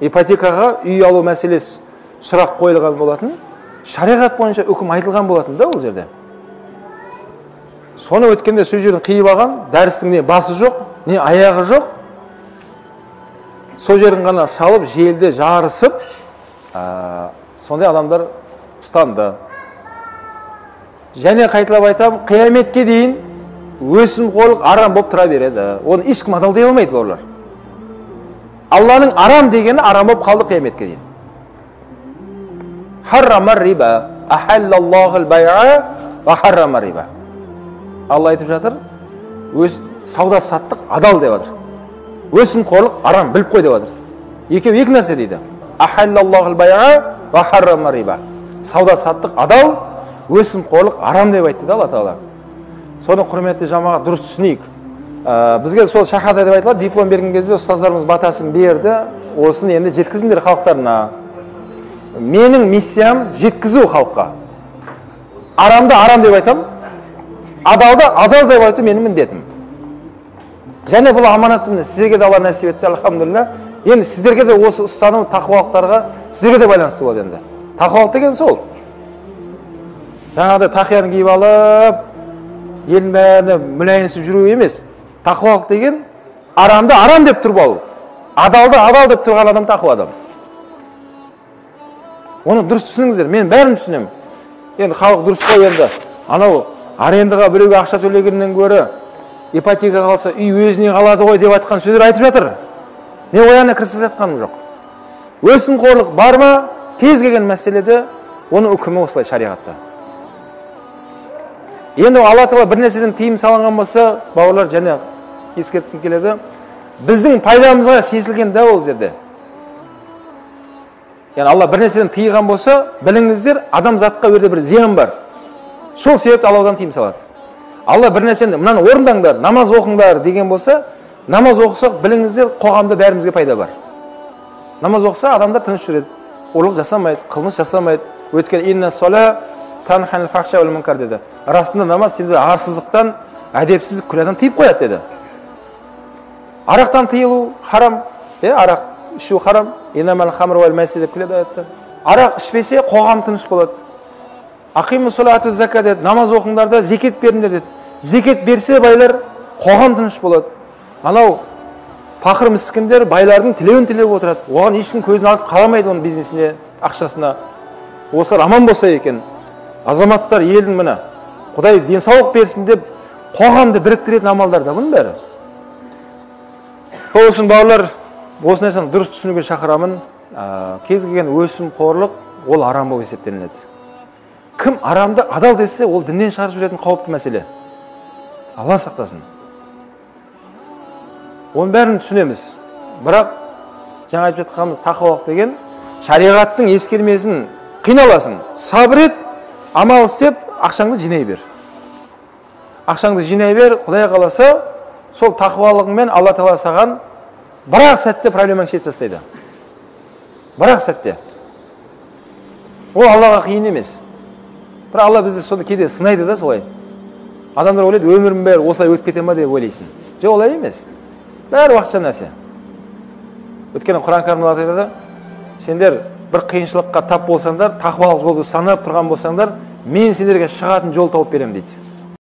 Ипотекаға үй алу мәселесі сұрақ қойылған болатын. Шариғат бойынша үкім айтылған болатын да ол жерде. Соны өткенде сол жерін қиып алған, дәрістің не басы жоқ, не аяғы жоқ. Сол жерін ғана салып, желде жарысып, сондай адамдар ұстанды. Және қайталап айтамын, қияметке дейін өсімқорлық арам болып тұра береді. Оны ешкім адалдай алмайды, бауырлар. Алланың арам дегені арам болып қалды қияметке дейін. Харрама риба, ахаллаллахул бай'a ва харрама риба. Алла айтып жатыр, өз сауда саттық адал деп жатыр. Өсімқорлық арам, біліп қой деп жатыр. Екеуі екі нәрсе дейді. Ахаллаллахул бай'a ва харрама риба. Сауда саттық адал, өсімқорлық арам деп айтты да Алла Тағала. Соны құрметті жамағат дұрыс түсінейік. Бізге сол шахада деп айтылады, диплом берген кезде ұстаздарымыз батасын берді, осыны енді жеткізіңдер халықтарына. Менің миссиям жеткізу халыққа. Арамды арам деп айтам, адалды адал деп айту менің міндетім. Және бұл аманатымды сіздерге де Алла нәсіп етті, альхамдулилля. Енді сіздерге де осы ұстаным тақуалықтарға сіздерге де байланысты болады енді. Тақуалық деген сол. Жаңағыдай тақияны киіп алып, елдің бәріне мүләйімсіп жүру емес. Тақуалық деген арамды арам деп тұрып алу. Адалды адал деп тұрған адам тақуа адам. Оны дұрыс түсініңіздер. Мен бәрін түсінемін. Енді халық дұрыс қой енді. Анау арендаға біреуге ақша төлегеннен гөрі ипотека қалса үй өзіне қалады ғой деп айтқан сөздер айтып жатыр. Мен ояна кірісіп жатқаным жоқ. Өсімқорлық бар ма? Кез келген мәселеде оның үкімі осылай шариғатта. Енді Алла Тағала бір нәрседен тыйым салынған болса, бауырлар, және ескерткім келеді, біздің пайдамызға шешілген да ол жерде. Яғни Алла бір нәрседен тыйған болса, біліңіздер, адамзатқа ол жерде бір зиян бар. Сол себепті Алла одан тыйым салады. Алла бір нәрсені, мынаны орындаңдар, намаз оқыңдар деген болса, намаз оқысақ, біліңіздер, қоғамда бәрімізге пайда бар. Намаз оқыса, адамдар тыныш жүреді, ұрлық жасамайды, қылмыс жасамайды. Өйткені инна сола танханил фахша уал мункар деді. Расында намаз сенді арсыздықтан, әдепсіз күнәдан тыйып қояды деді. Арақтан тыйылу харам, арақ ішу харам, иннамал хамр уал майсир деп келеді аятта. Арақ ішпесе қоғам тыныш болады. Ақиму салату зака деді, намаз оқыңдар да зекет беріңдер деді. Зекет берсе байлар қоғам тыныш болады. Анау пақыр міскіндер байлардың тілеуін тілеп отырады. Оған ешкім көзін алып қарамайды оның бизнесіне, ақшасына. Осылар аман болса екен. Азаматтар елдің міне Құдай денсаулық берсін деп қоғамды біріктіретін амалдар да бұның бәрі. Сол үшін бауырлар, осы нәрсені дұрыс түсінуге шақырамын. Кез келген өсімқорлық ол арам болып есептелінеді. Кім арамды адал десе, ол діннен шығарып жіберетін қауіпті мәселе. Алла сақтасын. Оның бәрін түсінеміз. Бірақ жаңа айтып жатқанымыз тақуалық деген шариғаттың ескермесін қиналасың. Сабыр ет, амал істеп, ақшаңды жинай бер. Ақшаңды жинай бер, Құдай қаласа, сол тақуалығыңмен Алла Тағала саған бір-ақ сәтте проблемаңды шешіп тастайды. Бір-ақ сәтте. Ол Аллаға қиын емес. Бірақ Алла бізді сонда кейде сынайды да солай. Адамдар ойлайды, өмірім бәрі осылай өтіп кете ма деп ойлайсың. Жоқ, олай емес. Бәрі уақытша нәрсе. Өйткені Құран кәрімде айтады, сендер бір қиыншылыққа тап болсаңдар, тақуалық жолды санап тұрған болсаңдар, мен сендерге шығатын жол тауып беремін дейді.